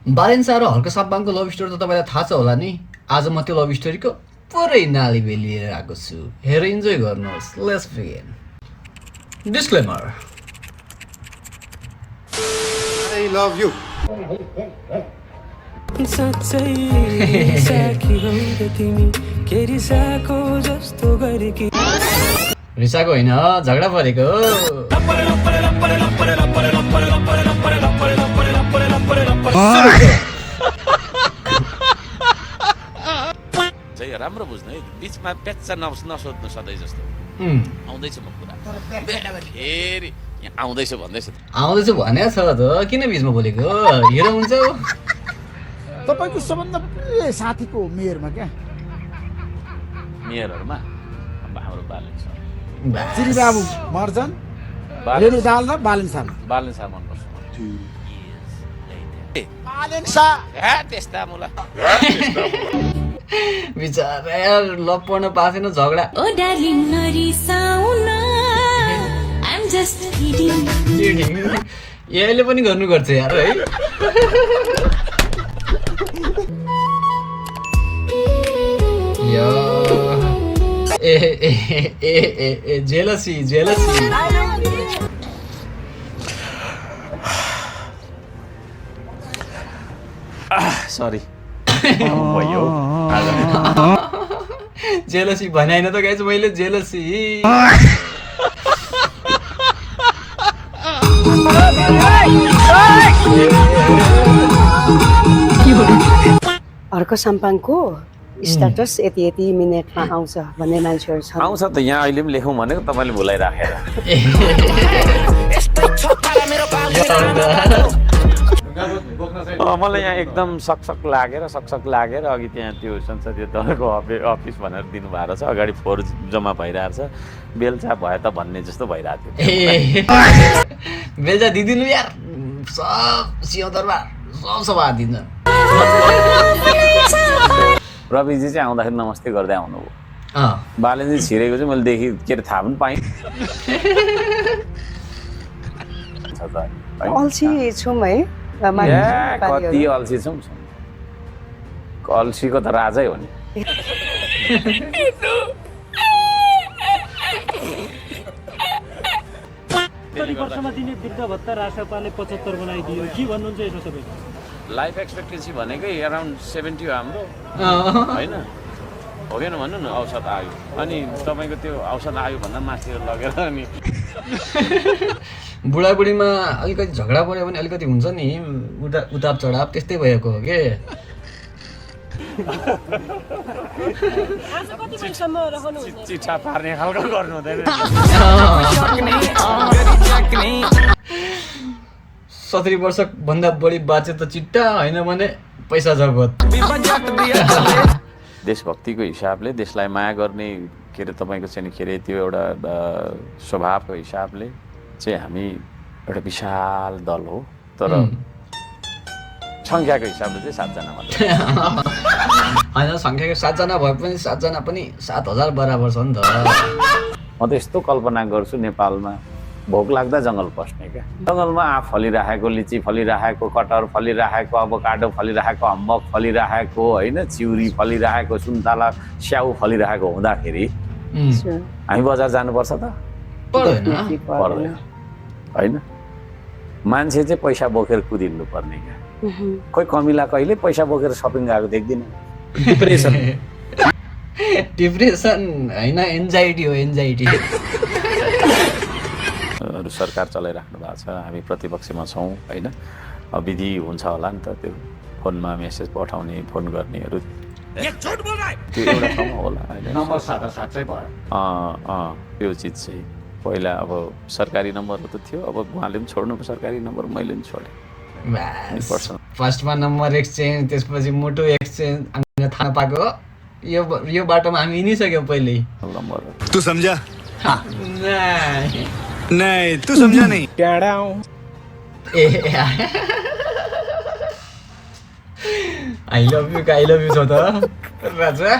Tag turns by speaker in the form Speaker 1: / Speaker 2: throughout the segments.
Speaker 1: बालेन्सा र Harka साप्पाङको love story त तपाईँलाई थाहा छ होला नि। आज म त्यो लभ स्टोरीको पुरै नाली लिएर आएको छु। हेर इन्जोय गर्नुहोस्। Let's begin. Disclaimer.
Speaker 2: I love you.
Speaker 1: रिसाको होइन, झगडा परेको
Speaker 3: चाहिँ राम्रो बुझ्नु है, बिचमा पेच्चा नसोध्नु सधैँ जस्तो। आउँदैछु म कुरा फेरि आउँदैछु भन्दैछु
Speaker 1: भने छ त किन बिचमा बोलेको? हिरो हुन्छ
Speaker 4: तपाईको सबभन्दा प्रिय साथीको मेयरमा क्या
Speaker 3: मेयरहरूमा हाम्रो बालेन सर
Speaker 4: श्री बाबु मर्जन रेणु दाल र बालेन सर
Speaker 3: मनपर्छ
Speaker 4: बालेन सर
Speaker 3: त्यस्ता मुला
Speaker 1: बिचारा यार लभ पढ्न पासेन झगडा।
Speaker 5: ओ डार्लिङ नरिसाउन आइ एम जस्ट किडिङ।
Speaker 1: यसले पनि गर्नु गर्छ यार है। ए जेलसी
Speaker 3: सरी
Speaker 1: जेलसी भनेन त गाइस मैले जेलसी।
Speaker 6: हर्क साम्पाङको स्ट्याटस यति मिनेटमा आउँछ भन्ने मान्छेहरू छ।
Speaker 3: आउँछ त यहाँ अहिले पनि लेखौँ भनेको तपाईँले भुलाइराखेर। मलाई यहाँ एकदम सकसक लागेर अघि त्यहाँ त्यो संसदीय दलको अफिस भनेर दिनुभएको रहेछ, अगाडि फोहोर जम्मा भइरहेको छ, बेलचा भयो त भन्ने जस्तो भइरहेको थियो।
Speaker 1: बेलचा दिदिनु यार, सब सिंहदरबार सब सभा दिन्छ।
Speaker 3: रविजी चाहिँ आउँदाखेरि नमस्ते गर्दै आउनुभयो। बालेनजी छिरेको चाहिँ मैले देखि के अरे थाहा पनि पाएँ।
Speaker 6: अल्छी छौँ है
Speaker 3: कति अल्छी छौँ, अल्छीको त राजै हो नि।
Speaker 7: वर्षमा दिने वृद्ध भत्ता राष्ट्रपालले 75 बनाइदियो, के भन्नुहुन्छ यसो तपाईँ?
Speaker 3: लाइफ एक्सपेक्टेन्सी भनेकै अराउन्ड 70 हो हाम्रो, होइन हो कि भन्नु न। औषध आयो अनि तपाईँको त्यो औषध आयो भन्दा माथि लगेर अनि
Speaker 1: बुढाबुढीमा अलिकति झगडा पऱ्यो भने अलिकति हुन्छ नि उताप चढाप, त्यस्तै भएको हो के।
Speaker 3: चिठा पार्ने खालको गर्नु हुँदैन।
Speaker 1: 70 वर्ष भन्दा बढी बाँचे त चिट्टा, होइन भने पैसा जगत।
Speaker 3: देशभक्तिको हिसाबले, देशलाई माया गर्ने के अरे तपाईँको चाहिँ के अरे त्यो एउटा स्वभावको हिसाबले चाहिँ हामी एउटा विशाल दल हो, तर सङ्ख्याको हिसाबले चाहिँ 7 जना मात्र।
Speaker 1: होइन सङ्ख्याको 7 जना भए पनि 7 जना पनि 7000 बराबर छ नि त।
Speaker 3: म त यस्तो कल्पना गर्छु, नेपालमा भोक लाग्दा जङ्गल पस्ने क्या, जङ्गलमा आँप फलिराखेको, लिची फलिराखेको, कटहर फलिराखेको, अभोकाडो फलिराखेको, अम्बक फलिराखेको, होइन चिउरी फलिराखेको, सुन्तला स्याउ फलिराखेको हुँदाखेरि हामी बजार जानुपर्छ त? पर्दैन, होइन। मान्छे चाहिँ पैसा बोकेर कुदिनु पर्ने क्या। खोइ कमिला कहिले पैसा बोकेर सपिङ गएको देख्दिनँ।
Speaker 1: डिप्रेसन होइन, एन्जाइटी हो, एन्जाइटी।
Speaker 3: सरकार चलाइराख्नु भएको छ, हामी प्रतिपक्षमा छौँ, होइन। विधि हुन्छ होला नि त, त्यो फोनमा मेसेज पठाउने, फोन गर्नेहरू त्यो एउटा ठाउँमा होला होइन। त्यो चिज चाहिँ पहिला अब सरकारी नम्बरहरू त थियो, अब उहाँले पनि छोड्नु सरकारी नम्बर, मैले पनि छोडेँ।
Speaker 1: फर्स्टमा नम्बर एक्सचेन्ज, त्यसपछि मुटु एक्सचेन्ज थाहा पाएको। यो बाटोमा हामी हिँडिसक्यौँ पहिल्यै।
Speaker 3: नम्बर
Speaker 2: तू समझा? नहीं तू समझा नहीं।
Speaker 1: आई लभ यू छ त राजा।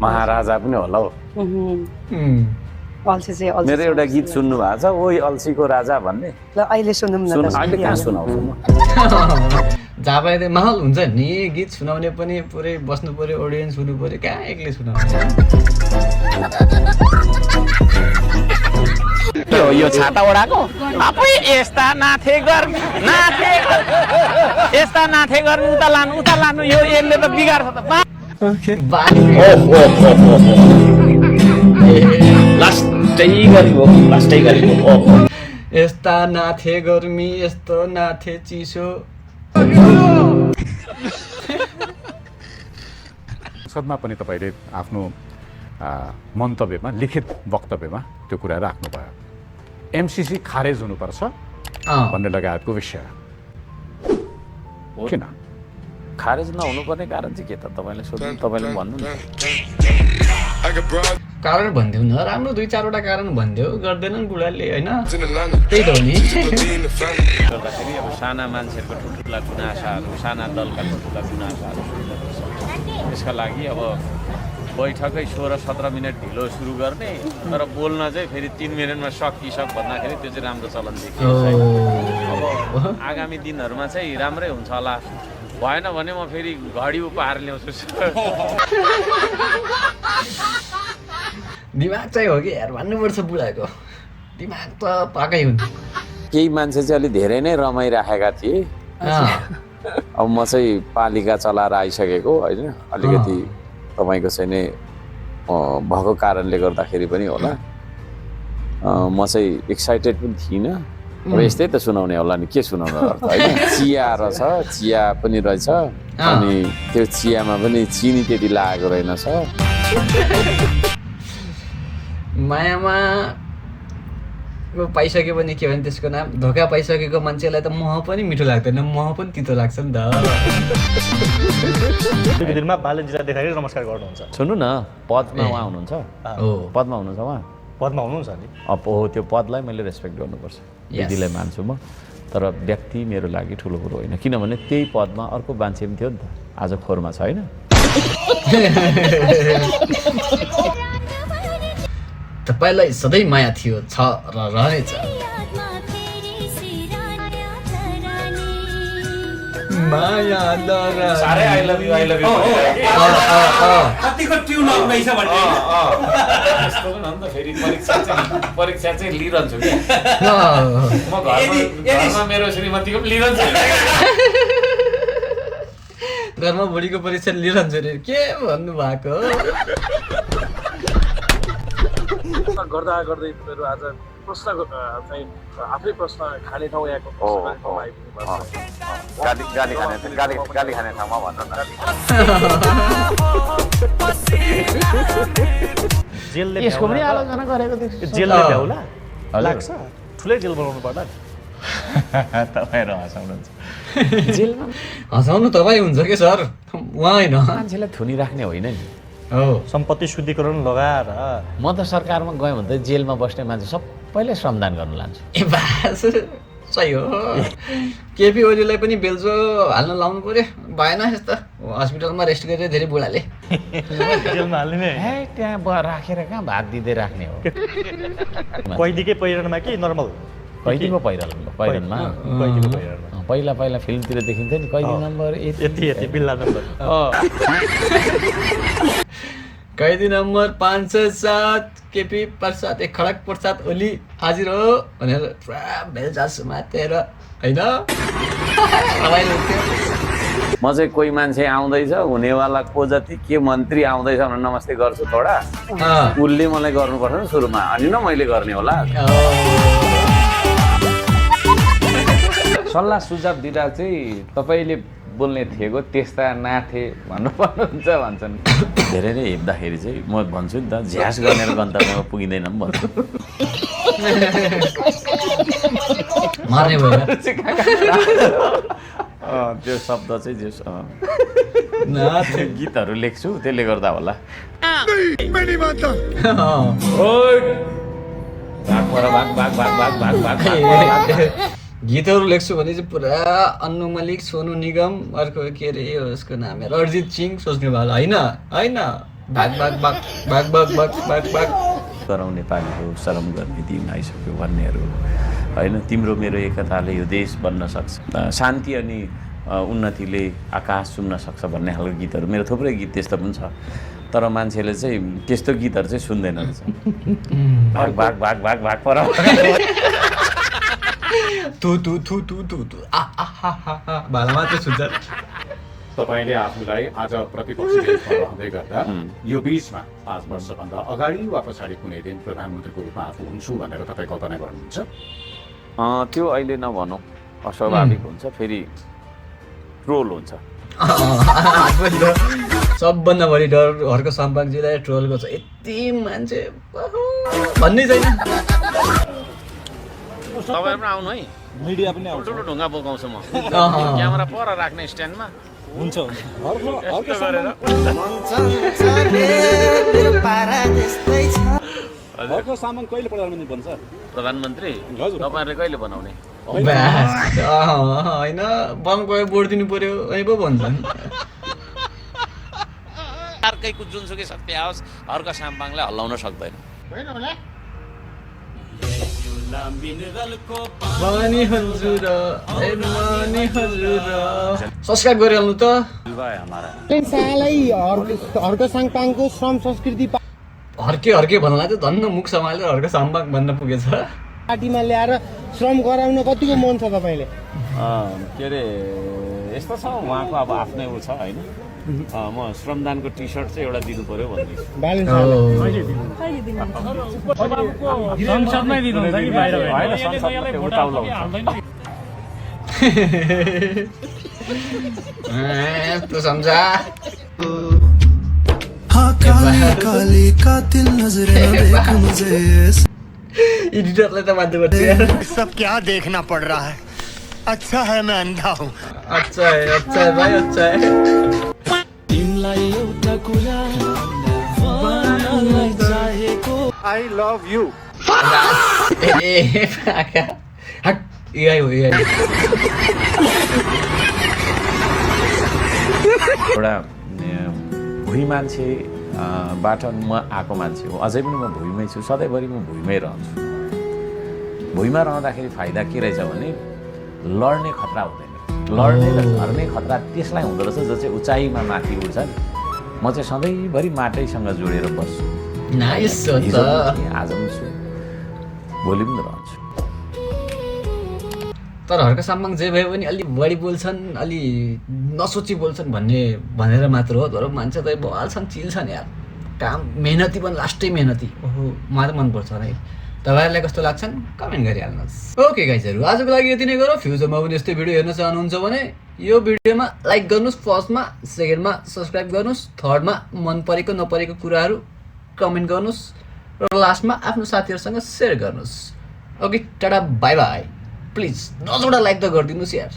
Speaker 3: महाराजा पनि होला हौ।
Speaker 6: अल्छी चाहिँ अल्छी
Speaker 3: मेरो एउटा गीत सुन्नु भएको छ ओइ अल्छीको राजा भन्ने
Speaker 6: ल अहिले सुनौँ न
Speaker 3: सुन
Speaker 6: त
Speaker 3: अहिले कहाँ सुनाउँछु म
Speaker 1: जहाँ पाए त्यही माहौल हुन्छ नि गीत सुनाउने पनि पुरै बस्नु पर्यो अडियन्स हुनु पर्यो कहाँ एक्लै सुनाउँछ
Speaker 3: यो छाता ओढाको आफै यस्ता नाथे गर्मी यस्ता नाथे गर्मी उता लानु यो यसले त बिगार्छ त लास्टै गरी हो
Speaker 1: यस्ता नाथे गर्मी यस्तो नाथे चिसो
Speaker 8: संसदमा पनि तपाईँले आफ्नो मन्तव्यमा लिखित वक्तव्यमा त्यो कुरा राख्नुभयो एमसीसी खारेज हुनुपर्छ भन्ने लगायतको विषय किन
Speaker 3: खारेज नहुनुपर्ने कारण चाहिँ के त तपाईँले सोध्नु तपाईँले भन्नु न
Speaker 1: कारण भनिदेऊ न राम्रो 2-4 वटा कारण भनिदेऊ गर्दैनन् बुढाले होइन त्यही त हो नि
Speaker 3: गर्दाखेरि अब साना मान्छेहरूको ठुल्ठुला गुनासाहरू साना दलका ठुल्ठुला गुनासाहरू त्यसका लागि अब बैठकै 16-17 मिनट ढिलो सुरु गर्ने तर बोल्न चाहिँ फेरि 3 मिनटमा सकिसक भन्दाखेरि त्यो चाहिँ राम्रो चलन देखिन्छ अब आगामी दिनहरूमा चाहिँ राम्रै हुन्छ होला भएन भने म फेरि घडी उपहार ल्याउँछु
Speaker 1: दिमाग चाहिँ हो कि यार भन्नुपर्छ बुढाको दिमाग त पाकै हुन्छ
Speaker 3: केही मान्छे चाहिँ अलि धेरै नै रमाइराखेका थिए अब म चाहिँ पालिका चलाएर आइसकेको होइन अलिकति तपाईँको चाहिँ नै भएको कारणले गर्दाखेरि पनि होला म चाहिँ एक्साइटेड पनि थिइनँ अब यस्तै त सुनाउने होला नि के सुनाउनु अर्थ होइन चिया रहेछ चिया पनि रहेछ अनि त्यो चियामा पनि चिनी त्यति लागेको रहेनछ
Speaker 1: मायामा पाइसक्यो भने के भने त्यसको नाम धोका पाइसकेको मान्छेलाई त मह पनि मिठो लाग्दैन मह पनि तितो लाग्छ नि त
Speaker 7: दिनमा बालनजीलाई देखाएर नमस्कार गर्नुहुन्छ
Speaker 3: सुन्नु न पदमा उहाँ हुनुहुन्छ पदमा हुनुहुन्छ उहाँ
Speaker 7: पदमा हुनुहुन्छ नि
Speaker 3: अब हो त्यो पदलाई मैले रेस्पेक्ट गर्नुपर्छ दिदीलाई मान्छु म तर व्यक्ति मेरो लागि ठुलो कुरो होइन किनभने त्यही पदमा अर्को मान्छे पनि थियो नि त आज खोरमा छ होइन
Speaker 1: तपाईँलाई सधैँ माया थियो छ र रहनेछ माया
Speaker 3: सारै आई लभ यु कतिको ट्युन आउँदैछ भन्ने यस्तो पनि हो नि त फेरि परीक्षा चाहिँ लिइरहन्छु कि म घरमा मेरो श्रीमतीको पनि लिइरहन्छु
Speaker 1: घरमा बुढीको परीक्षा लिइरहन्छु अरे के भन्नु भएको
Speaker 9: गर्दा गर्दै मेरो आज प्रश्न चाहिँ आफै प्रश्न खाने ठाउँ यहाँको
Speaker 3: गाली खाने ठाउँमा भन्नु न
Speaker 7: जेलले
Speaker 3: यसको पनि आलोचना गरेको देख्छु
Speaker 7: जेलले भ्याउला लाग्छ ठुलै जेल बनाउनु पर्ला
Speaker 3: तपाईँहरू हँसाउनुहुन्छ जेलमा
Speaker 1: हँसाउनु तपाईँ हुन्छ कि सर उहाँ होइन
Speaker 3: मान्छेलाई थुनिराख्ने होइन नि
Speaker 1: हो
Speaker 7: सम्पत्ति शुद्धिकरण लगाएर
Speaker 3: म त सरकारमा गएँ भने त जेलमा बस्ने मान्छे सबैले श्रमदान गर्न लान्छु
Speaker 1: ए बास सही हो केपी ओलीलाई पनि बेल्चो हाल्न लाउनु पर्यो भएन यस्तो हस्पिटलमा रेस्ट गरेर धेरै बुढाले
Speaker 7: जेलमा हाल्ने
Speaker 3: त्यहाँ राखेर कहाँ भाग दिँदै राख्ने हो
Speaker 7: कैदीकै पहिरनमा कि नर्मल
Speaker 3: कैदीको पहिरनमा
Speaker 7: कैदीको पहिरनमा
Speaker 3: पहिला फिल्मतिर देखिन्थ्यो नि कैदी नम्बर
Speaker 7: यति बिल्ला नम्बर
Speaker 1: कैदी नम्बर 507 केपी प्रसाद खडक प्रसाद ओली हाजिर हो भनेर पुरा बेलचा समातेर होइन
Speaker 3: म चाहिँ कोही मान्छे आउँदैछ हुनेवाला को जति के मन्त्री आउँदैछ भने नमस्ते गर्छु थोडा उसले मलाई गर्नुपर्छ नि सुरुमा अनि न मैले गर्ने होला सल्लाह सुझाव दिँदा चाहिँ तपाईँले बोल्ने थिएको त्यस्ता नाथे भन्नु पर्नुहुन्छ भन्छन् धेरै नै हिँड्दाखेरि चाहिँ म भन्छु नि त झ्यास गर्ने गन्तव्यमा पुगिँदैन पनि भन्छु
Speaker 1: मार्ने भयो
Speaker 3: त्यो शब्द चाहिँ गीतहरू लेख्छु त्यसले गर्दा होला
Speaker 1: गीतहरू लेख्छु भने चाहिँ पुरा अन्नु मलिक सोनु निगम अर्को के अरे उसको नाम अरिजित सिंह सोच्नु भयो होला होइन होइन भाग भाग भाग भाग भाग भाग भाग भाग
Speaker 3: गरौँ नेपाली हो शरम गर्ने दिन आइसक्यो भन्नेहरू होइन। तिम्रो मेरो एकताले यो देश बन्न सक्छ, शान्ति अनि उन्नतिले आकाश चुम्न सक्छ भन्ने खालको गीतहरू मेरो थुप्रै गीत त्यस्तो पनि छ। तर मान्छेले चाहिँ त्यस्तो गीतहरू चाहिँ सुन्दैन रहेछ। भाग भाग भाग भाग भाग पर
Speaker 1: थु थु थु थु थु थु आ आ हा हा हा भाला मात्रै सुन्छ।
Speaker 8: तपाईँले आफूलाई आज प्रतिपक्षी देशमा रहँदै गर्दा यो बिचमा 5 वर्षभन्दा अगाडि वा पछाडि कुनै दिन प्रधानमन्त्रीको रूपमा आफू हुन्छु भनेर तपाईँ कल्पना गर्नुहुन्छ?
Speaker 3: त्यो अहिले नभनौँ, अस्वाभाविक हुन्छ, फेरि ट्रोल हुन्छ।
Speaker 1: सबभन्दा बढी डर हर्क सम्पाकजीलाई ट्रोलको छ। यति मान्छे भन्ने छैन।
Speaker 3: तपाईहरु पनि आउनु है,
Speaker 7: मिडिया पनि आउँछ,
Speaker 3: ठुलो ढुङ्गा बोकाउँछु म क्यामेरा पर राख्ने स्ट्यान्डमा
Speaker 7: हुन्छ अर्को सामान कहिले प्रधानमन्त्री बन्छ?
Speaker 3: प्रधानमन्त्री तपाईहरुले कहिले बनाउने?
Speaker 1: होइन बम गयो बोर्ड दिनु पर्यो अनि पो भन्छन्।
Speaker 3: अर्कैको जुनसुकै शक्ति आओस् हर्क साम्पाङलाई हल्लाउन सक्दैन।
Speaker 1: सब्सक्राइब गरिहाल्नु त।
Speaker 4: हर्क साङपाङको श्रम संस्कृति
Speaker 1: हर्के भन्नलाई त धन्न मुख सम्हालेर हर्क साम्पाङ भन्न पुगेछ।
Speaker 4: पार्टीमा ल्याएर श्रम गराउन कतिको मन छ तपाईँले?
Speaker 3: के अरे यस्तो छ उहाँको अब आफ्नै ऊ छ होइन। म श्रमदानको टी सर्ट चाहिँ एउटा दिनु पर्यो भन्दैछु।
Speaker 7: संसदमै दिनुहुन्छ कि बाहिर?
Speaker 1: तँ सम्झा एडिटरलाई त मान्नु पर्छ यार।
Speaker 2: सब क्या देखना पड़ रहा है? अच्छा है मैं अंधा हूँ।
Speaker 1: अच्छा है भाई, अच्छा है।
Speaker 2: I love you.
Speaker 1: Hot AI हो एआई।
Speaker 3: एउटा भुइँ मान्छे बाट म आएको मान्छे हो, अझै पनि म भुइँमै छु, सधैँभरि म भुइँमै रहन्छु। भुइँमा रहँदाखेरि फाइदा के रहेछ भने लड्ने खतरा हुँदैन। लड्ने र झर्ने खतरा त्यसलाई हुँदो रहेछ जो चाहिँ उचाइमा माथि उड्छ नि। म चाहिँ सधैँभरि माटैसँग जोडेर बस्छु।
Speaker 1: नाइस हो
Speaker 3: हिजो
Speaker 1: त।
Speaker 3: पनि आज पनि छु, भोलि पनि रहन्छु।
Speaker 1: तर हर्क साम्पाङ जे भए पनि अलि बढी बोल्छन्, अलि नसोची बोल्छन् भनेर मात्र हो। तर मान्छे त बवाल छन्, चिल छन् यार। काम मेहनती पनि, लास्टै मेहनती। ओहो मलाई त मनपर्छ है। तपाईँहरूलाई कस्तो लाग्छन् कमेन्ट गरिहाल्नुहोस्। ओके गाइजहरू, आजको लागि यति नै गरौँ। फ्युचरमा पनि यस्तै भिडियो हेर्न चाहनुहुन्छ भने यो भिडियोमा लाइक गर्नुहोस्, फर्स्टमा, सेकेन्डमा सब्सक्राइब गर्नुहोस्, थर्डमा मन परेको नपरेको कुराहरू कमेन्ट गर्नुहोस् र लास्टमा आफ्नो साथीहरूसँग सेयर गर्नुहोस्। Okay tata bye by. Please 10 वटा लाइक त गरिदिनुहोस् यार।